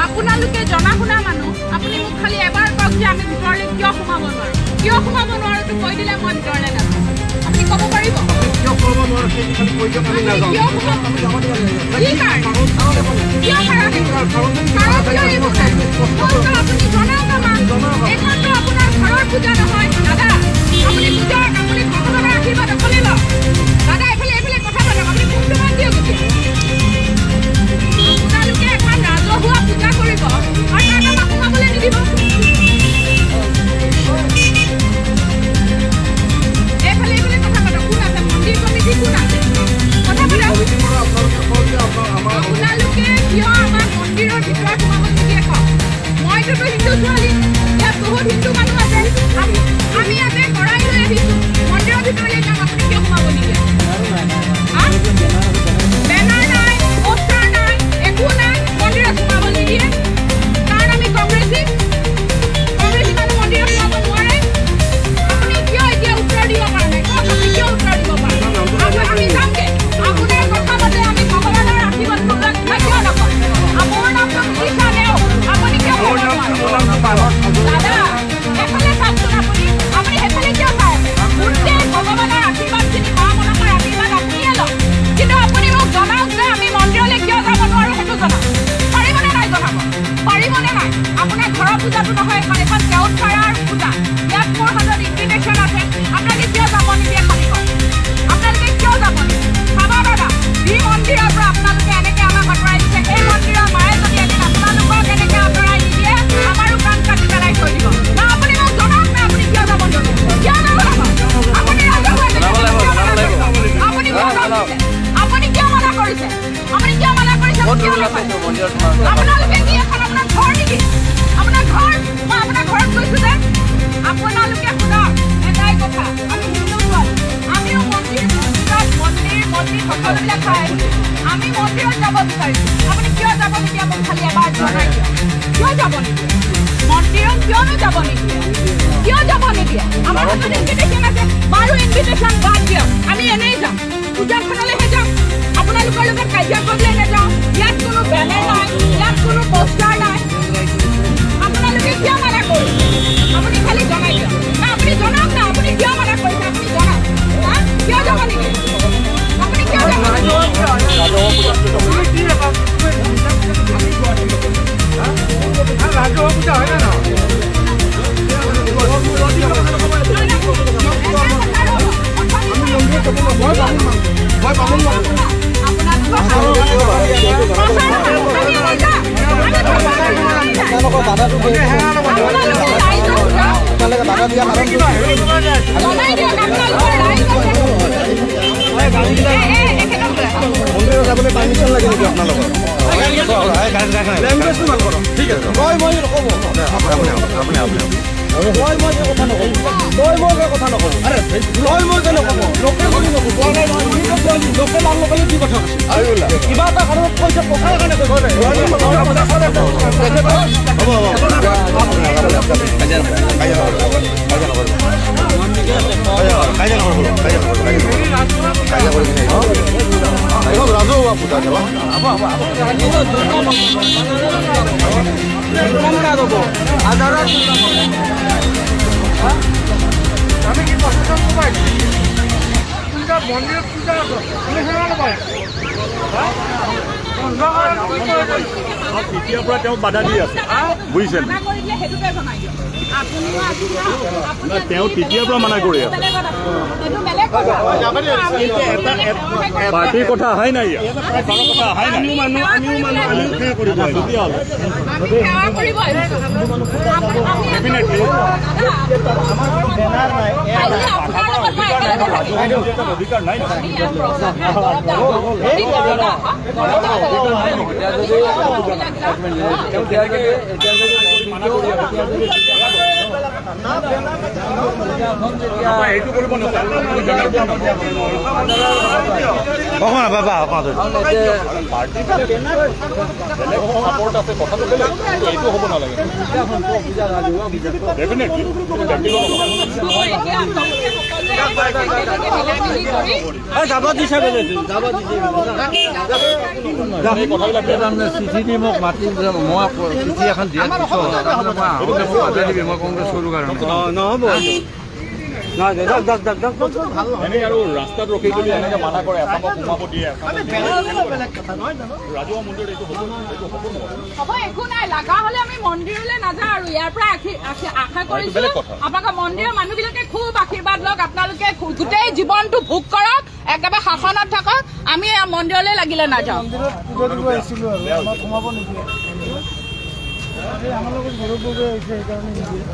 আপোনালোকে জনা শুনা মানুহ, আপুনি মোক খালি এবাৰ কওক যে আমি ভিতৰলৈ কিয় সোমাব নোৱাৰোঁ। কিয় সোমাব নোৱাৰোঁটো কৈ দিলে মই ভিতৰলৈ নাযাওঁ। আপুনি ক'ব পাৰিব? কিয় সোমাব নোৱাৰোঁ সেইটো খালি কৈ দিয়ক, আমি নাযাওঁ। কিয় সোমাব? কি কাৰণে? কিয় কাৰণ? কাৰণ কিয় এইবোৰ নাই? আপুনি জনাওক আমাক। এইখনতো আপোনাৰ ঘৰৰ পূজা নহয় দাদা। আপুনি পূজাৰ, আপুনি ভগৱানৰ আশীৰ্বাদ অকলে লওক দাদা। এইফালে এইফালে কথা পাতক। আপুনি ফোনটো বাদ দিয়ক এতিয়া। আপোনালোকে এখন ৰাজহুৱা পূজা কৰিব আৰু তাত আমাক সোমাবলৈ নিদিব? এইফালে এইফালে কথা পাতক। কোন আছে মন্দিৰ কমিটি? কোন আছে? কথা পাতক। আপোনালোকে কিয় আমাক মন্দিৰৰ ভিতৰত সোমাব নিদিয়ে কওক। মইতোতো হিন্দু ছোৱালী, ইয়াত বহুত হিন্দু মানুহ আছে। আমি ইয়াতে শৰাই লৈ আহিছোঁ, মন্দিৰৰ ভিতৰলৈ যাম, আপুনি কিয় সোমাব নিদিয়ে? বেনাৰ নাই, পোষ্টাৰ নাই, একো নাই, মন্দিৰত সোমাব নিদিয়ে। কাৰণ আমি কংগ্ৰেছী, কংগ্ৰেছী মানুহ মন্দিৰত সোমাব নোৱাৰে। আপুনি কিয় এতিয়া উত্তৰ দিব পৰা নাই কওক? আপুনি কিয় উত্তৰ দিব পৰা নাই? আমি যামগে আপোনাৰ কথা মতে। আমি ভগৱানৰ আশীৰ্বাদ কিয় নকৰে? মোৰ নামটো মনীষা নেওগ। আপুনি কিয় ক'ব নোৱাৰে দাদা? এফালে চাওকচোন আপুনি, আপুনি সেইফালে কিয় চাই আছে? গোটেই ভগৱানৰ আশীৰ্বাদখিনি, মা মনসাৰ আশীৰ্বাদ আপুনিয়ে লওক, কিন্তু আপুনি মোক জনাওক যে আমি মন্দিৰলৈ কিয় যাব নোৱাৰোঁ, সেইটো জনাওক। পাৰিবনে নাই জনাব? পাৰিবনে নাই? আপোনাৰ ঘৰৰ পূজাটো নহয় এখন, এখন কেওটপাৰাৰ পূজা। ইয়াত মোৰ হাতত ইনভিটেশ্যন আছে। আপোনালোকে কিয় যাব নিদিয়ে খালি কওক। আপোনালোকে কিয় যাব নিদিয়ে? চাব দাদা, যি মন্দিৰৰ পৰা আপোনালোকে এনেকে আমাক আঁতৰাই দিছে, সেই মন্দিৰৰ মায়ে যদি এদিন আপোনালোকক এনেকে আঁতৰাই নিদিয়ে, আমাৰো কাণ কাটি পেলাই থৈ দিব। না আপুনি মোক জনাওক না, আপুনি কিয় যাব নিদিয়ে? কিয় যাব নাপায়? আপুনি ৰাজহুৱা জেগাত কিয় মানা কৰিছে? আপুনি কিয় জনাইছে? আপুনি কিয় মানা কৰিছে? আপুনি কিয় মানা কৰিছে? কিয় নকয়? আপোনালোকে কি এখন আপোনাৰ ঘৰ নেকি? আপোনাৰ ঘৰ? মই আপোনাৰ ঘৰত গৈছো যে। আপোনালোকে শুনক এটাই কথা, আমি হিন্দু ছোৱালী, আমিও মন্দিৰ, পূজাত মন্দিৰ মন্দিৰ সকলোবিলাক চাই আহিছোঁ। আমি মন্দিৰত যাব বিচাৰিছোঁ। আপুনি কিয় যাব নিদিয়ে মোক খালি এবাৰ জনাই দিয়ক। কিয় যাব নিদিয়ে মন্দিৰত? কিয়নো যাব নিদিয়ে? কিয় যাব নিদিয়ে? আমাৰ হাতত ইনভিটেশ্যন আছে। বাৰু ইনভিটেশ্যন বাদ দিয়ক, আমি এনেই যাম, পূজাখনলৈহে যাম, আপোনালোকৰ লগত কাজিয়া কৰিবলৈ নাযাওঁ। ইয়াত কোনো বেনাৰ নাই, ইয়াত কোনো পোষ্টাৰ নাই। আপোনালোকে কিয় মানা কৰিছে? আপুনি খালি জনাই দিয়ক না। আপুনি জনাওক না, আপুনি কিয় মানা কৰিছে? আপুনি জনাওক হা। কিয় যাব নিদিয়ে আপুনি? কিয় যাব নিদিয়ে? ৰাজহুৱা পূজা হয় নে নহয়? মই বামুণ মানুহ। আপোনালোকৰ বাধাটো, আপোনালোকে বাধা দিয়া কাৰণটো? মন্দিৰত যাবলৈ পাৰ্মিশ্যন লাগে নেকি আপোনালোকৰ? লেংগুৱেজটো ভাল কৰক। ঠিক আছে। তই মই নক'ব, তই মই কথা নক'ব, তই মই কথা নক'ব, আৰে তই মই নক'ব, লোকে কৰি নক'ব। লোকে লাল লগালে কি কথা কৈছে? কিবা এটা কাৰণত কৈছে, কথাৰ কাৰণে কৈছে। ৰাজহুৱা পূজা। আমি কি প্ৰশাসন পাই পূজা, মন্দিৰত পূজা আছে, আমি সেৱা নাপায়? তেতিয়াৰ পৰা তেওঁক বাধা দি আছে, বুজিছে? তেওঁ তেতিয়াৰ পৰা মানা কৰি আছে। পাৰ্টিৰ কথা অহাই নাই ইয়াত, কথা অহাই নাই। তেতিয়াহ'লে অধিকাৰ নাই। সেইটো কৰিব। অকণমান বাবা, অকণমান বেলেগ চাপৰ্ট আছে, কথাটো বেলেগ, কিন্তু এইটো হ'ব নালাগে। ডেফিনেটলি ব্যক্তিগত। মিলি কৰি যাব দিছে বেলেগ যাব দিছে। এই কথাবিলাক বেয়া। তাৰমানে চিঠি দি মোক মাতি দিছে, মই আকৌ চিঠি এখন দিয়াৰ পিছত তাৰমানে মই আহোঁতে মোক বাধা দিবি, মই কংগ্ৰেছ কৰোঁ কাৰণে। নহ'ব, নহয়। যাক যাক যাক যাক। এনেই আৰু ৰাস্তাত ৰখি যদি এনেকে মানা কৰে, এচামক সোমাব দিয়ে, এচামক ৰাজহুৱা মন্দিৰত এইটো হ'ব, এইটো হ'ব নোৱাৰে। হ'ব, একো নাই। লাগা হ'লে আমি মন্দিৰলৈ নাযাওঁ আৰু ইয়াৰ পৰা আশা কৰিছো বেলেগ কথা। আপোনালোকৰ মন্দিৰৰ মানুহবিলাকে খুব আশীৰ্বাদ লওক। আপোনালোকে গোটেই জীৱনটো ভোগ কৰক, একেবাৰে শাসনত থাকক। আমি এই মন্দিৰলৈ লাগিলে নাযাওঁ। মন্দিৰত পূজা দিব আহিছিলোঁ আৰু আমাক সোমাব নিদিয়ে। এই আমাৰ লগত গৌৰৱ গগৈ আহিছে, সেইকাৰণে নিদিয়ে।